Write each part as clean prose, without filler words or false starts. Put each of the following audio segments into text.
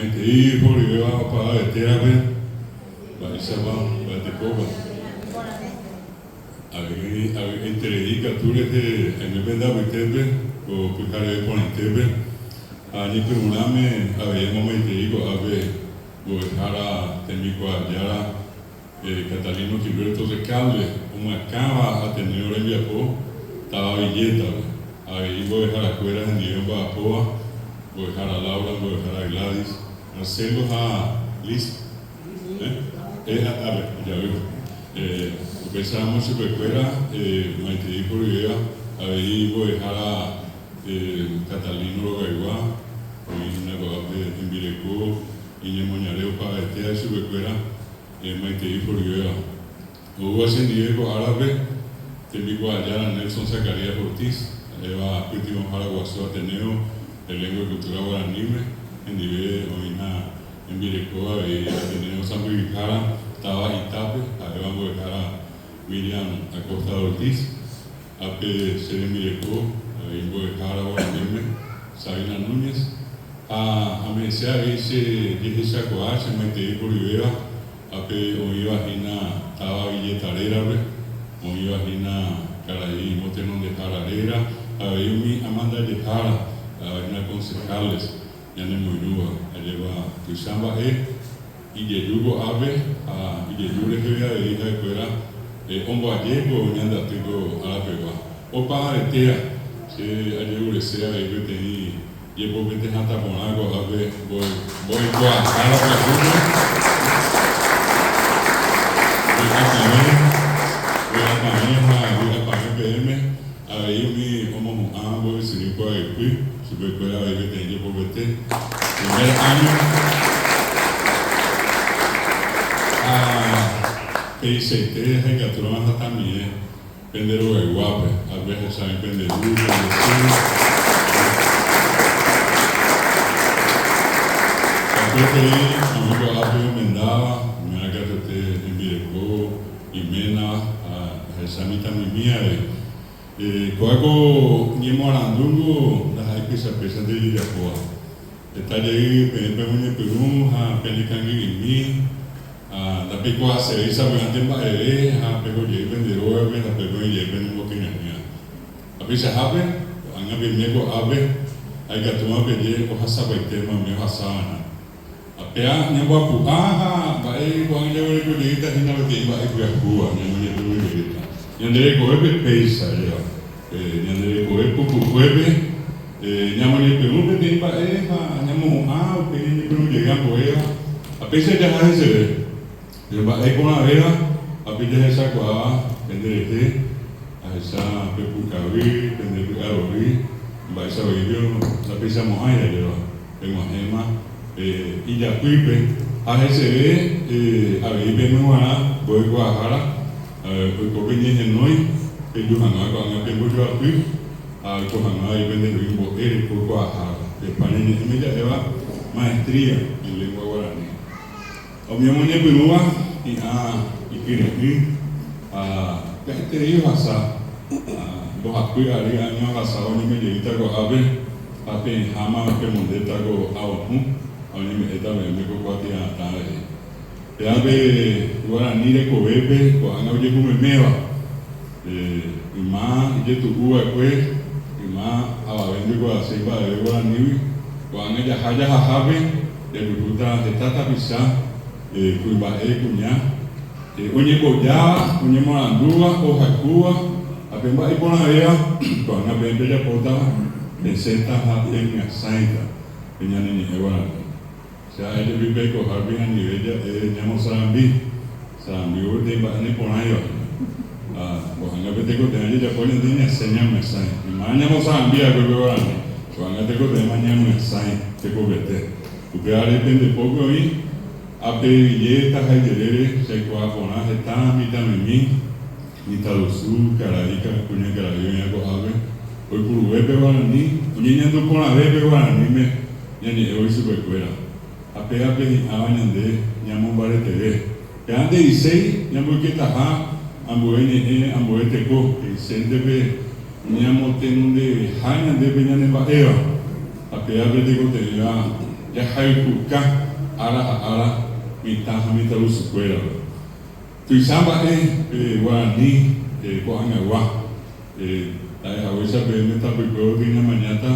Maitei horyvéva opavave térape, mba'éichapa mba'etekópa. Avy'aiterei katu rehe aime pende apytépe ko pyhareve porãitépe, ha ñepyrũrãme avei amomaitei ko'ápe mbo'ehára tembikuaajára Catalino Gilberto Recalde omyakãva Ateneo rembiapo táva Villeta-pe, avei mbo'eharakuéra hendive omba'apóva, mbo'ehára Laura, mbo'ehára Gladys, Marcelo ha Liz. Upéicharamo chupekuéra maitei horyvéva avei mbo'ehára Catalino rogaygua, oĩ hína ko'ápe hembireko iñemoñare opavetéva chupekuéra maitei horyvéva. Oúva chendive ko árape tembikuaajára Nelson Zacarías Ortiz, ha'éva Pytyvõhára Guasu Ateneo de Lengua y Cultura Guaraníme, hendive oĩha hembireko avei Ateneo Sãmbyhyhára táva Itápe, ha'éva mbo'ehára Miriam Acosta de Ortiz, ápe che rembireko avei mbo'ehára Guaraníme, Sabina Núñez, ha ame'ẽse avei che jehechakuaa che maitei horyvéva Ápe oĩva hína táva Villeta rérape, oĩva hína karai motenondehára réra ha avei umi amandajehára, ha'éva hína concejales ñanemoirũva. Ajépa tuicha mba'e ijeju ko'ápe ha ijeju reheve avei ha'ekuéra omboaje ko ñande aty ko árapegua. Opa aretéa che ajerurese avei peteĩ Jepopete hatã porã ko'ápe mbo'ekuaahára pyahúpe, vy'apavẽ, vy'apavẽ ha vy'apavẽ peẽme, avei umi omohu'ã mbo'esyry kuaaypy, chupekuéra avei peteĩ jepopete primer áño ha peichaite ha ikatúrõ hatãmie. Pende rogayguápe, ápe ahechami pende ru, pende sy. Katuetei oĩ ko'ápe omendáva, oĩva katuete hembireko, iména ha ahecha mitãmimi avei. Kóa ko ñemoarandúngo ndaha'éi peichapéichante ijejapóva. Heta jey peẽ pemoñepyrũ ha penekangy'imi ha ndapeikuaasevéi sapy'ánte mba'eve ha peho jey pende rógape ha pépe oĩ jey penembokyre'ỹva. Ha peichahápe, ko'ág̃a peime ko'ápe ha ikatúma peje ohasapaitéma umi ohasava'erã. Ha péa ñamboapu'a ha mba'e ko'ág̃a jaguereko jeýta hína peteĩ mba'e pyahúva ñamoñepyrũ jeýta. Ñande rekovépe péicha jeva. Ñande rekove pukukuépe ñamoñepyrũ peteĩ mba'e ha ñamohu'ã upe ñañepyrũ jey ambuéva ha péicha jaha heseve. Pe mba'e iporãvéva ha pe jahechakuaáva pende rehe, ahecha pe pukavy, pende py'arory, mba'éicha voi ndapeichamo'ãi ajéva peg̃uahẽma ijapýpe ha heseve avei peẽme g̃uarã mbo'ekuaahára. Oiko pe ñehenói peju hag̃ua ko'ág̃a pembojoapy ha oiko hag̃ua avei pendehegui mbo'e reko kuaahára. Pe España ñe'ẽme ja'éva maestría en lengua guaraní. Ha umi omoñepyrũva hi'ã ikyre'ỹ ha pya'eterei ohasa ha mbohapy ary año ohasáva oñemejeýta ko'ápe ha peẽháma pemondéta ko ao hũ ha oñeme'ẽta peẽme ko kuatia'atã rehe. Péva pe guarani rekovépe ko'ág̃a ojehumeméva. Yma ijetu'u va'ekue, yma avave ndoikuaaséi mba'eve guaranígui, ko'ág̃a jaha jahahápe jajuhúta heta tapicha, kuimba'e, kuña, oñembojáva, oñemoarandúva, ohayhúva, ha pe mba'e iporãvéva ko'ág̃a peẽ pejapóta, pesẽta ha pemyasãita pe ñane ñe'ẽ guarani. Che ha'e jepi peikohápe anive ja'e ñamosarambi, sarambívo peteĩ mba'e neporãiva hína. Ha ko'ág̃a pe tekotevẽ jajapo ñande ñasẽ ñamyasãi. Yma ñamosarambi va'ekue pe guarani, ko'ág̃a tekotevẽma ñamyasãi tekovete. Upévare pende pópe oĩ ápe Villeta ha ijerére che aikuaa porã heta mitãmimi, mitãrusu, karai, kuñakarai oĩva ko'ápe, oipuruve pe guarani, oñeñandu porãve pe guaraníme. Ñañe'ẽvo ichupekuéra, ha péva pe hi'ãva ñande ñamombareteve. Péva nde'iséi ñamboyketaha ambue ñe'ẽ ambue teko, he'isénte pe ñamotenondeveha ñande pe ñanemba'éva, ha péva pe tekotevẽva. jahayhuka ára ha ára mitã ha mitãrusukuérape. Tuicha mba'e pe guarani ko'ag̃agua. Ha'ehaguéicha peẽme tapykue gotyo ñamañáta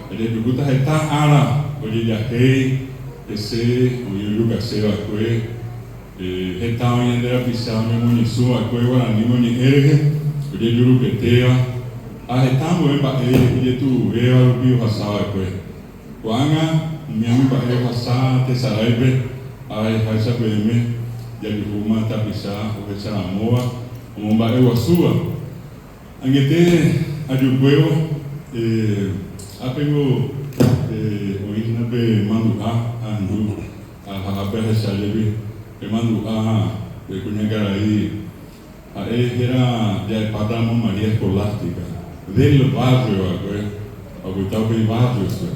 ha jajukúta heta ára ojejahéi hese oĩ ojukase va'ekue, heta oĩ ñande rapicha oñemoñesũ va'ekue guarani moñe'ẽ rehe ojejurupetéva ha heta ambue mba'e ijetu'uvéva rupi ohasa va'ekue. Ko'ág̃a umi umi mba'e ohasa tesaráipe ha aheháicha peẽme jajuhúma tapicha ohecharamóva omomba'eguasúva. Angete ajukuévo, ápengo oĩ hína pe mandu'a ahendu ha ápe ahecha jepi pe mandu'a pe kuñakarai ha'e héra ja'epátaramo María Escolástica del Barrio va'ekue ha opyta upéi Barrios-pe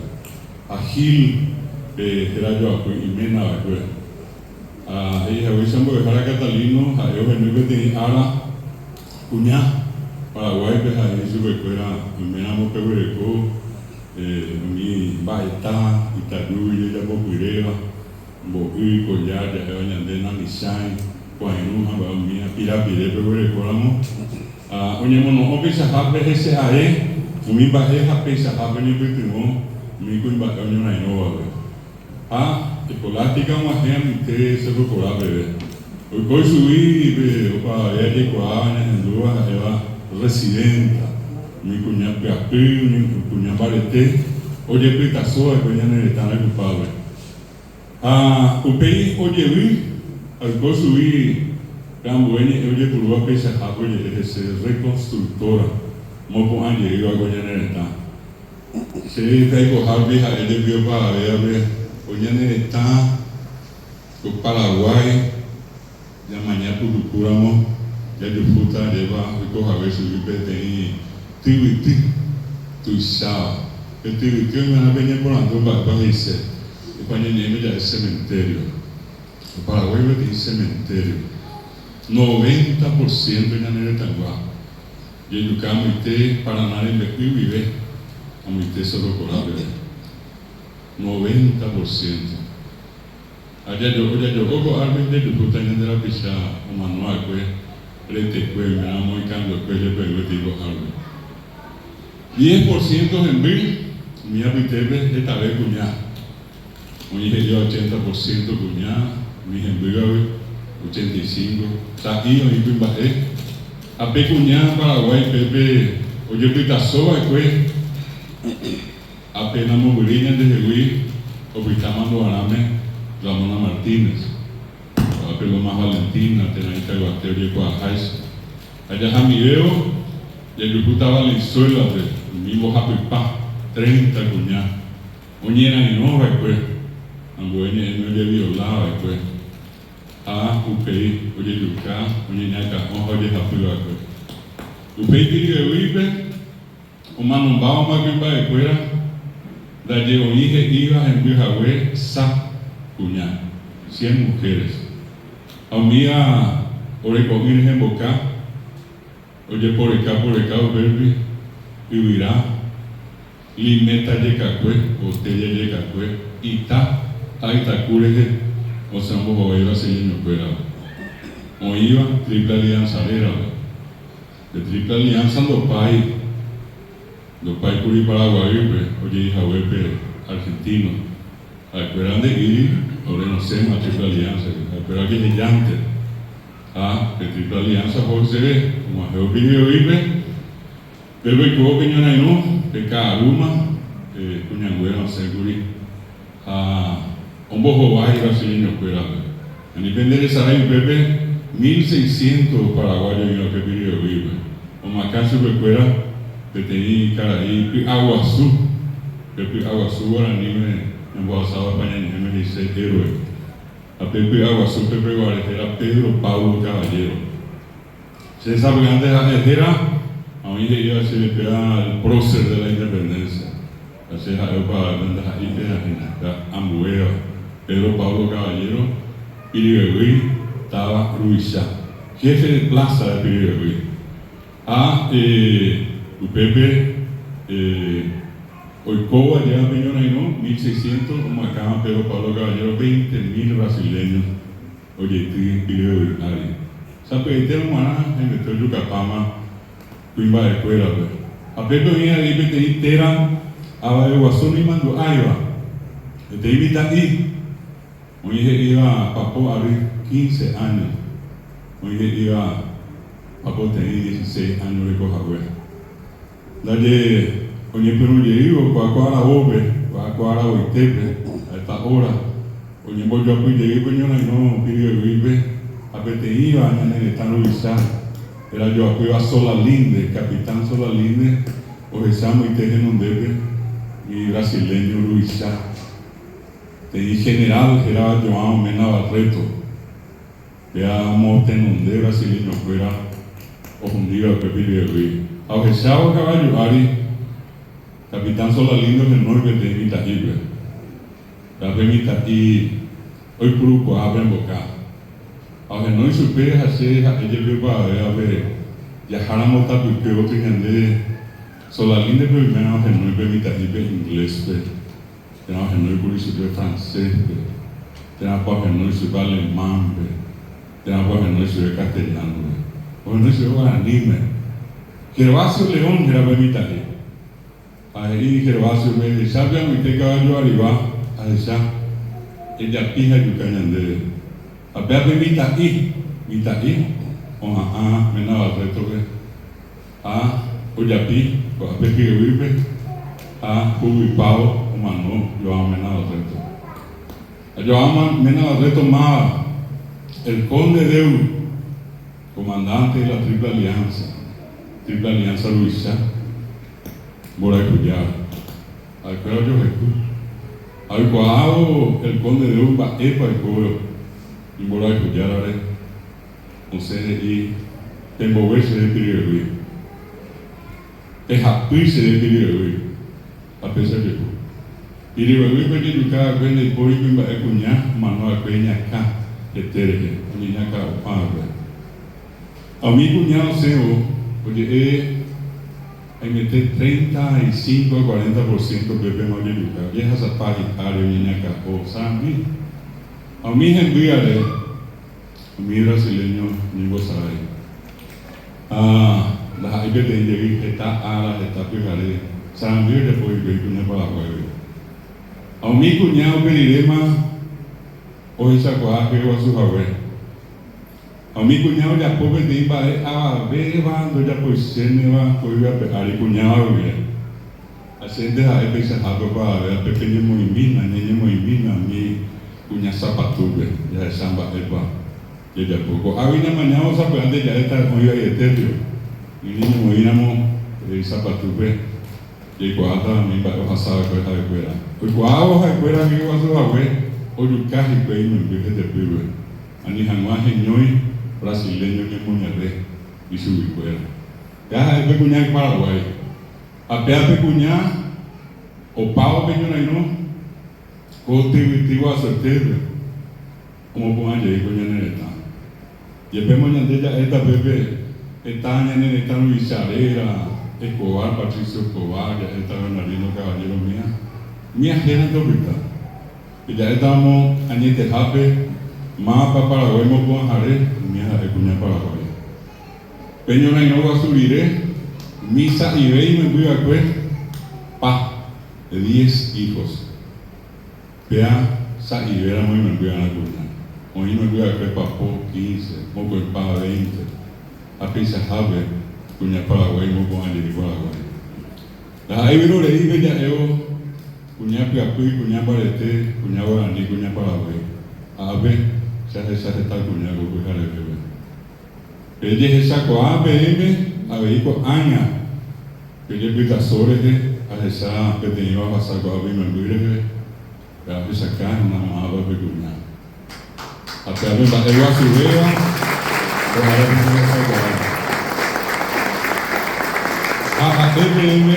ha Gil pe héra joapy iména va'ekue. Ha he'i haguéicha mbo'ehára Catalino ha'e ohenói peteĩ ára kuña Paraguáipe ha he'i chupekuéra oiméramo peguereko umi mba'eta itajúgui jejapopyréva, mbo'y, collar ja'éva ñande namichãi, kuãirũ ha mba'e umíva pirapire peguerekóramo ha oñemono'õ peichahápe hese ae umi mba'e ha peichahápe oñepytyvõ umi kuimba'e oñorairõvape. Ha Escolástica og̃uahẽ amoite Cerro Corá peve. Oiko ichugui pe opavave ajekuaa ñahendúva ha'éva residenta, umi kuña pyapy, umi kuña mbarete ojepytaso va'ekue ñane retã rayhupápe. Ha upéi ojevy ha oiko chugui pe ambue ñe'ẽ ojepurúva peichahápe oje'e hese reconstructora, omopu'ã jey va'ekue ñane retã. Che taikohápe ha'e jepi opavavévape ko ñane retã, ko Paraguái, ñamaña pukukúramo jajuhúta ajépa oiko hague chugui peteĩ tyvyty tuicháva. Pe tyvyty oime'ã pe ñeporandu mba'épa he'ise, España ñe'ẽme ja'e cementerio. Ko Paraguái peteĩ cementerio. Noventa por ciento ñane retãygua. Jejuka amoite Parana rembe'y guive amoite Cerro Corá peve. Noventa por ciento. Ha jajo'o jajo'o ko'águi jajuhúta ñande rapicha omano va'ekue retekue oiméramo ikanguekue jepe gueteri ko'águi. Diez por ciento hemby umi apytépe hetave kuña. Oĩ he'íva ochenta por ciento kuña, umi hembývagui 85, sa'i oĩ kuimba'e. Ha pe kuña Paraguái pépe ojepytaso va'ekue ape namombyry ñandehegui opyta mandu'arãme Ramona Martínez, ko'ápe Lomas Valentina térã Itaguate ojekuaaháicha. Ha jahamivévo jajuhúta Valenzuela-pe umi mbohapypa, treinta kuña. Oñerairõ va'ekue, ambue ñe'ẽme ojeviola va'ekue, ha upéi ojejuka, oñeñakã'o ha ojehapy va'ekue. Upéi Piribebuípe omanombáva kuimba'ekuéra ndaje oĩ he'íva hemby hague sa kuña, cien mujeres. Ha umíva oreko'ỹ rehe mboka, ojeporeka poreka upérupi yvyra. Limeta jekakue, botella jekakue, ita ha ytaku rehe osẽ ombohovái brasileñokuérava, oĩva Triple Alianza rérape. Pe Triple Alianza ndopái, ndopái kuri Paraguaýpe ojeihaguépe argentino. Ha'ekuéra nde'íri ore rosẽma Triple Alianza-gui, ha'ekuéra ojehejánte. Ha pe Triple Alianza ho'yseve og̃uahẽvo Piribebuípe. Pépe oikóvo pe ñorairõ, pe ka'arúma, pe kuñanguéra osẽkuri ha ombohovái brasileñokuérape. Ani penderesarái upépe mil seiscientos paraguayo oĩva pe Piribebuípe. Omakã chupekuéra peteĩ karai py'aguasu, pe py'aguasu guaraníme ñambohasáva España ñe'ẽme he'ise héroe. Ha pe py'aguasu pepeguare héra Pedro Pablo Caballero. Che sapy'ánte ha'e héra ha oĩ he'íva chéve péva el prócer de la independencia. Ha che ha'e opavavépe ndaha'éi péva hína, péva ambuéva, Pedro Pablo Caballero, Piribebuy táva ruvicha, jefe de plaza de Piribebuy. Ha upépe oikóvo ajéva pe ñorairõ. 1600 omoakãva Pedro Pablo Caballero 20,000 brasileños ojeity Pire'y ári. Sapy'aitérõ g̃uarã haimete ojukapáma kuimba'ekuérape. Ha pépe oĩ avei peteĩ téra avaveguasu naimandu'áiva, peteĩ mitã'i oĩ he'íva papo ary quince áño, oĩ he'íva papoteĩ dieciséis áño reko hague. Ndaje oñepyrũ jeývo ko'a ko aravópe, ko'a ko aravoitépe, ha'éta óra, oñembojoapy jey pe ñorairõ Piryguýpe ha peteĩva ñane retã ruvicha herajoapýva Solalinde, Capitán Solalinde, ohecha amoite henondépe umi brasileño ruvicha, peteĩ general hérava João Mena Barreto. Péa omotenonde brasileño-kuéra ohundiva'ekue Piryguy. Ha ohechávo kavaju ári, Capitán Solalinde ohenói peteĩ mitã'ípe. Péa pe mitã'i oipurukuaa pe mboka. Ha ohenói chupe ha che ha'e jepi opavavévape jaháramo tapykue gotyo ñande Solalinde-pe oimérã ohenói pe mitã'ípe inglés-pe. Térã ohenóikuri chupe francés-pe, térãpa ohenói chupe alemán-pe, térãpa ohenói chupe castellano-pe. Ohenói chupe guaraníme. Gervasio León héra pe mitã'i. Ha he'i Gervasio-pe, Ehechápe ag̃uite kavaju ariva, ahecha, ejapi ha ejuka ñandéve. Ha péa pe mitã'i, mitã'i oha'ã Mena Barreto-pe. Ha ojapi ko'ápe hyevýpe ha huguypávo omano João Mena Barreto. Ha João Mena Barreto máva, el Conde Deu, comandante de la Triple Alianza, Triple Alianza ruvicha, mborayhujára. Ha'ekuéra ojohayhu. Ha oikuaávo el Conde Deu mba'épa oiko imborayhujárare, Osẽ he'i, Pembogue chéve piryguy. Pehapy chéve piryguy. Ha péicha ojehu. Piryguýpe ojejuka va'ekue ndaipóri kuimba'e kuña omano va'ekue iñakã hete rehe, oñeñakã'opa va'ekue. Ha umi kuña osẽvo oje'e haimete 35 a 40 por ciento pépema ojejuka, ojehasapa hi'ári oñeñakã'o sarambi. Ha umi hembýare. Umi brasileño ñembosarái. Ha ndaha'éi peteĩ jey heta ára, heta pyhare, sarambi ojapo hikuái kuña Paraguáigui. Ha umi kuña upe riréma ohechakuaa hyeguasu hague. Ha umi kuña ojapo peteĩ mba'e avavéva ndojapoichéneva ko yvy ape ári kuñáva guive. Ha chénte ha'e peichahápe opavave ape peñemoĩmína, ñañemoĩmína umi kuña sapatúpe, jahecha mba'épa jajapo. Ko'águi ñamañávo sapy'ánte ja'éta oĩ vaietépe, umi ñañemoĩramo isapatúpe jaikuaáta umi mba'e ohasa va'ekue ha'ekuéra. Oikuaávo ha'ekuéra umi guasu hague ojuka hikuái imemby hetepýpe, ani hag̃ua heñói brasileño ñemoñare ichuguikuéra. Péa ha'e pe kuña Paraguái. Ha péa pe kuña opávo pe ñorairõ ko tyvyty guasuetépe omopu'ã jey ko ñane retã. Jepémo ñande ja'éta pépe heta ñane retã ruvicha réra, Escobar, Patricio Escobar, ja'éta Bernardino Caballero umía, umía hérante opyta. Pe ja'étaramo añetehápe mávapa Paraguái mopu'ãhare, umía ha'e kuña Paraguái. Pe ñorairõ guasu rire, umi sa'ive imemby va'ekue pa, de diez hijos. Péa sa'ive ramo imemby arã kuña. Oĩ imemby va'ekue papo, quince, mokõipa, veinte. Ha peichahápe, kuña Paraguái mopu'ã jey Paraguái. Ndaha'éi vyrorei pe ja'évo kuña pyapy, kuña mbarete, kuña guarani, kuña Paraguái. Ha ápe che ahecha heta kuña ko pyharevépe. Pejehechakuaa peẽme avei ko'ág̃a pejepytaso rehe ahecha peteĩva ohasa ko'ápe imemby rehe, pe ahechaka hína mávapa pe kuña. Ha pe ápe mba'e guasuvéva ko árape pejehechakuaa. Ha ha'e peẽme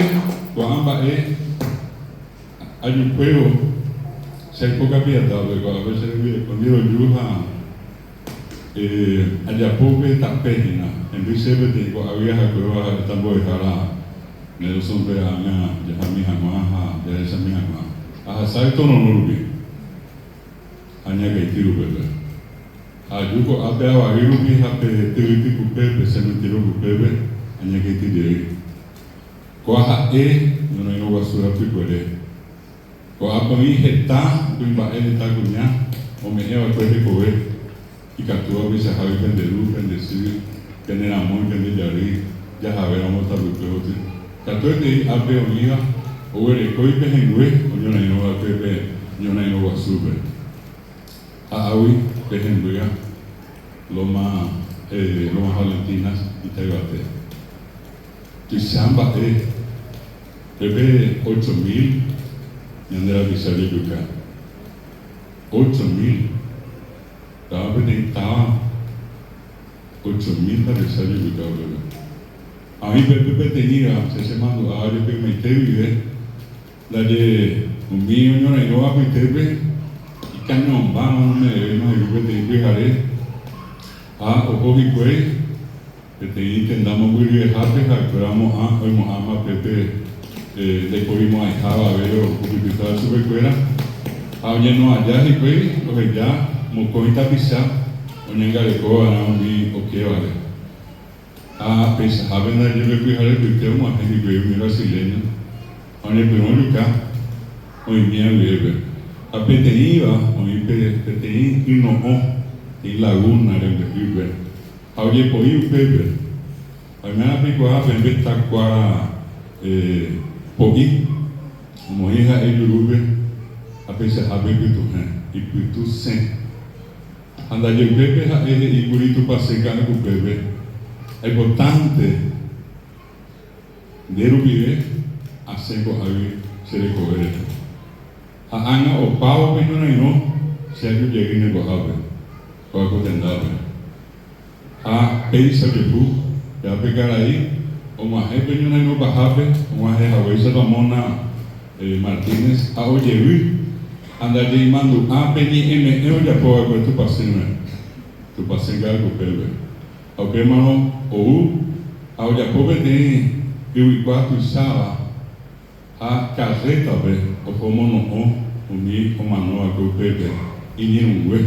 ko'ã mba'e ajukuévo che aiko Kapiatápe, ko'ápe che rembireko ndive roju ha. Ajapo pe tape hína, hemby che peteĩ ko'águi ahakuéva ha'éta mbo'ehára Nelson-pe ág̃a jahami hag̃ua ha jahechami hag̃ua. Ahasa ytororõ rupi ha ñakaity rupépe. Ha aju ko'ápe avavy rupi ha pe tyvyty kupépe, cementerio kupépe, añakaity jey. Kóa ha'e ñorairõ guasu rapykuere. Ko'ápe oĩ heta kuimba'e heta kuña ome'ẽ va'ekue hekove ikatúva peichahágui pende ru, pende sy, pene ramói, pende jarýi, jahave ramo tapykue gotyo. Katuetei ápe oĩva oguereko ipehẽngue oñorairõ va'ekue pe ñorairõ guasúpe. Ha águi pe hembýa Loma, Lomas Valentinas itaivate. Tuicha mba'e pépe 8000 ñande rapicha ojejuka. 8000. Táva peteĩ táva 8000 tapicha ojejuka upépe. Ha oĩ pépe peteĩva che chemandu'áva jepe ymaite guive ndaje umi oñorairõva apytépe ikañombáma nome'ẽvéima hikuái peteĩ pyhare ha oho hikuái Peteĩ tenda mombyryvehápe ha'ekuéra omo'ã oimo'ãma pépe ndaiporimo'ãiha avave ohupytýtava chupekuéra, ha oñeno aja hikuái oheja mokõi tapicha oñangareko va'erã umi okévare. Ha peichahápe ndaje pe pyharepyte og̃uahẽ hikuái umi brasileño ha oñepyrũ ojuka oĩmi aguiépe. Ha peteĩva oĩ pe peteĩ yno'õ, peteĩ laguna rembe'ýpe. Ha ojepoi upépe. Oiméva peikuaa peẽ pe takuára po'i, omoĩ ha'e ijurúpe ha peichahápe ipytuhẽ, ipytusẽ. Ha ndaje upépe ha'e he'i kuri Tupãsy ka'akupépe, Aipotánte nde rupive asẽ ko'águi che rekove rehe. Ha ág̃a opávo pe ñorairõ che aju jeýne ko'ápe. Kóva ko tendápe. Ha péicha ojehu, péva pe karai og̃uahẽ pe ñorairõ pahápe, og̃uahẽ haguéicha Ramona Martínez ha ojevy, ha ndaje imandu'a pe ñe'ẽme'ẽ ojapo va'ekue Tupãsýme, Tupãsy Ka'akupépe. Ha upémarõ ou ha ojapo peteĩ yvykua tuicháva Ha karrétape oho mono'õ umi omanóva'ekue upépe iñirũngue,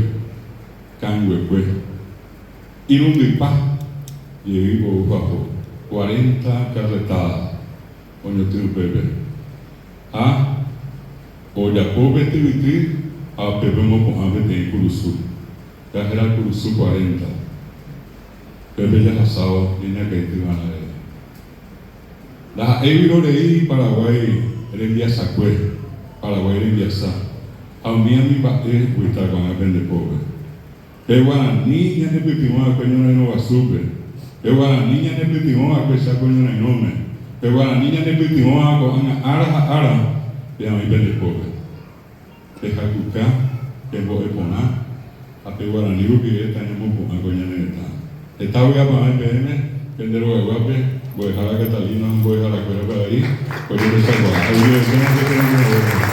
kanguekue. Irundypa jey ou hapo, cuarenta karretáda oñotỹ upépe. Ha ojapo pe tyvyty ha upépe omopu'ã peteĩ kurusu, péva héra kurusu cuarenta. Pépe jahasávo ñañakãityva'erã rehe. Ndaha'éi vyrorei Paraguái rembiasakue, Paraguái rembiasa, ha umi ami mba'e opyta ko'ág̃a pende pópe. Pe guarani ñanepytyvõ va'ekue ñorairõ guasúpe, pe guarani ñanepytyvõ va'ekue Cháko ñorairõme, pe guarani ñanepytyvõva ko'ág̃a ára ha ára pe oĩ pende pópe. Pehakuka, pembo'e porã ha pe guarani rupive tañamopu'ã ko ñane retã. Heta vy'apavẽ peẽme, pende rogayguápe, mbo'ehára Catalina ha mbo'eharakuérape avei, ojehechakuaa. Aguyjevetéma che peẽme.